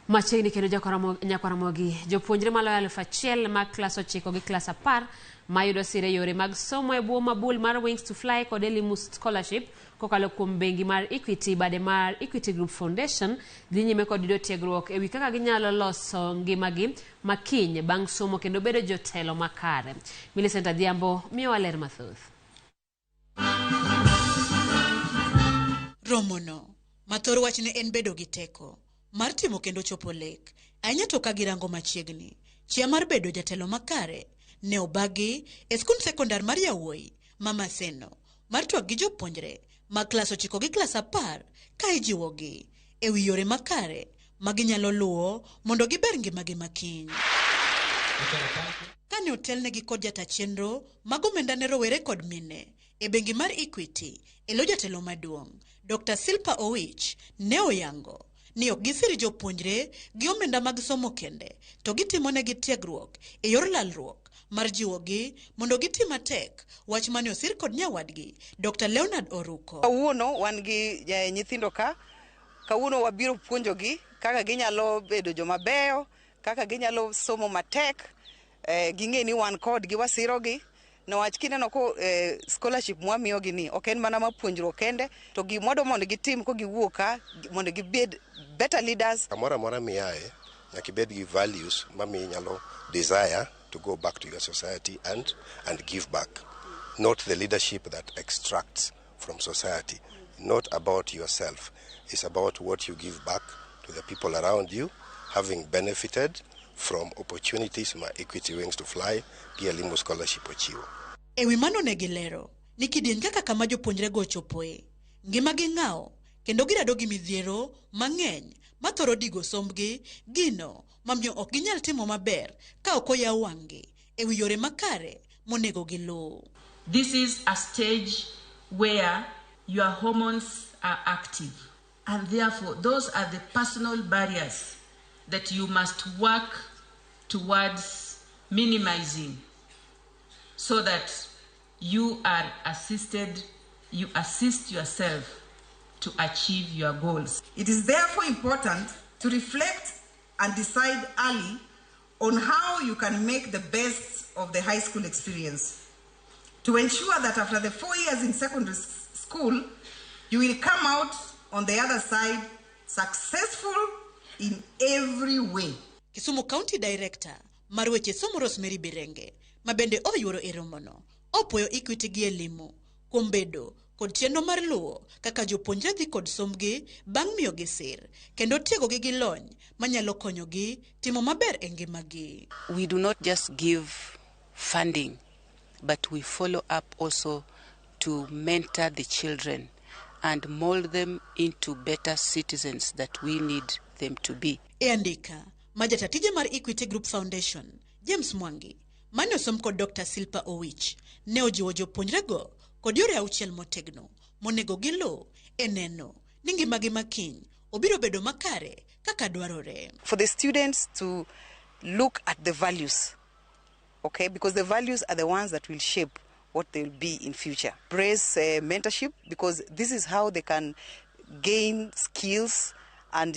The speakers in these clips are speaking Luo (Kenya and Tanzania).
Machiegni kendo nyakwaramogi, jopuonjre maloyo 1000 mag klas 9 gi klas 10 mayudo sir e yore mag somo e bwo mabul mar Wings to Fly kod Elimu Scholarship kokalo kuom bengi mar Equity bade mar Equity Group Foundation dhi nyime kod yudo tiegruok e wi kaka ginyalo loso ngimagi makiny bang' somo kendo bedo jotelo makare. Millicent Adhiambo miyowa ler mathoth. Romono, ma thor wachne en bedo gi teko mar timo kendo chopo lek, ahinya to ka girango machiegni, chia mar bedo jatelo makare, ne obagi e skund sekondar mar yawuoyi ma Maseno mar twak gi jopuonjre mag klas 9 gi klas 10 ka ijiwogi e wi yore makare ma ginyalo luwo mondo giber ngimagi makiny. Kane otelnegi kod jata chenro mag omenda ne rowere kod mine e bengi mar Equity e lo jatelo maduong', Dr. Silpa Owich ne oyango ni ok gisir jopuonjre gi omenda mag somo kende, to gitimonegi tiegruok e yor lalruok mar jiwogi mondo giti matek, wach mane osir kod nyawadgi Dr. Leonard Oruko. Kawuono wan gi nyithindo ka, kawuono wabiro puonjogi kaka ginyalo bedo joma beyo, kaka ginyalo somo matek, ging'e ni wan kodgi wasirogi. Newach kineno ko scholarship mwamiyogi ni ok en mana mar puonjruok kende, to gimwadwa mondo gitim ko giwuok ka mondo gibed better leaders. Kamoro amora miaye nyaka ibed gi values mamiyo inyalo desire to go back to your society and give back. Not the leadership that extracts from society, not about yourself. It's about what you give back to the people around you, having benefited from opportunities ma Equity Wings to Fly gi Elimu Scholarship ochiwo. E wi mano ne gilero ni kidieny kaka kama jopuonjrego ochopoe, ngimagi ng'awo kendo girado gi midhiero mang'eny mathoro digo sombgi, gino mamiyo ok ginyal timo maber ka ok oyaw wang'gi e wi yore makare monego giluw. This is a stage where your hormones are active, and therefore those are the personal barriers that you must work towards minimizing so that you are assisted, you assist yourself to achieve your goals. It is therefore important to reflect and decide early on how you can make the best of the high school experience, to ensure that after the 4 years in secondary school, you will come out on the other side successful in every way. Kisumu County Director mar weche somo Rosemary Birenge, ma bende oyuoro e romono, opuoyo Equity gi Elimu kuom bedo kod chenro mar luwo kaka jopuonjre dhi kod sombgi bang' miyogi sir kendo tiegogi gi lony manyalo konyogi timo maber e ngimagi. We do not just give funding, but we follow up also to mentor the children and mold them into better citizens that we need them to be. E andika ma jata tije mar Equity Group Foundation, James Mwangi, mane osom kod Dr. Silpa Owich, ne ojiwo jopuonjrego kod yore 6 motegno monego giluw e neno ni ngimagi makiny obiro bedo makare kaka dwarore. For the students to look at the values, okay, because the values are the ones that will shape what they will be in future. Embrace mentorship, because this is how they can gain skills and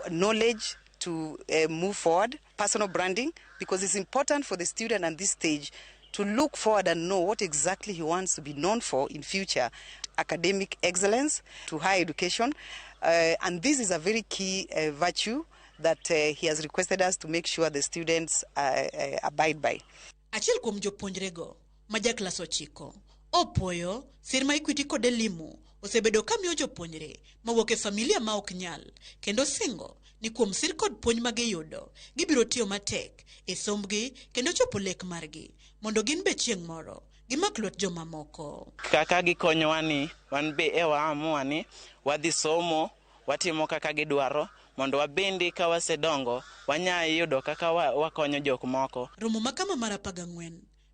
knowledge to move forward. Personal branding, because it's important for the student at this stage to look forward and know what exactly he wants to be known for in future. Academic excellence to higher education, and this is a very key virtue that he has requested us to make sure the students abide by. Achiel kuom jopuonjrego ma ja klas 9 opuoyo sir ma Equity kod Elimu osebedo ka miyo jopuonjre mawuok e familia ma ok nyal, kendo singo ni kuom sir kod puonj ma giyudo gibiro tiyo matek e sombgi kendo chopo lek margi mondo gin be chieng' moro gimak lwet jomamoko. Kaka gikonyowa ni wan be e waamua ni wadhi somo, watimo kaka gidwaro mondo wabende ka wasedongo wanyalo yudo kaka wakonyo jok moko. Romo ma kama mar 14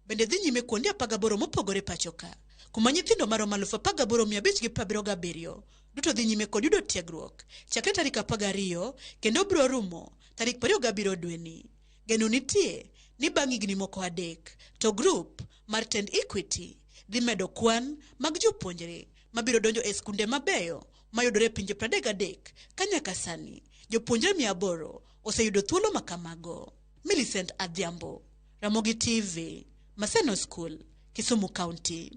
bende dhi nyime kuonde 18 mopogore pacho ka, kuma nyithindo maromo 18,577 duto dhi nyime kod yudo tiegruok chakre tarik 12 kendo biro rumo tarik 27 dweni. Geno nitie ni bang' higni moko 3 to grup mar tend Equity dhi medo kwan mag jopuonjre mabiro donjo e skunde mabeyo mayudore e pinje 33 ka nyaka sani jopuonjre 800 oseyudo thuolo ma kamago. Millicent Adhiambo, Ramogi TV, Maseno School, Kisumu County.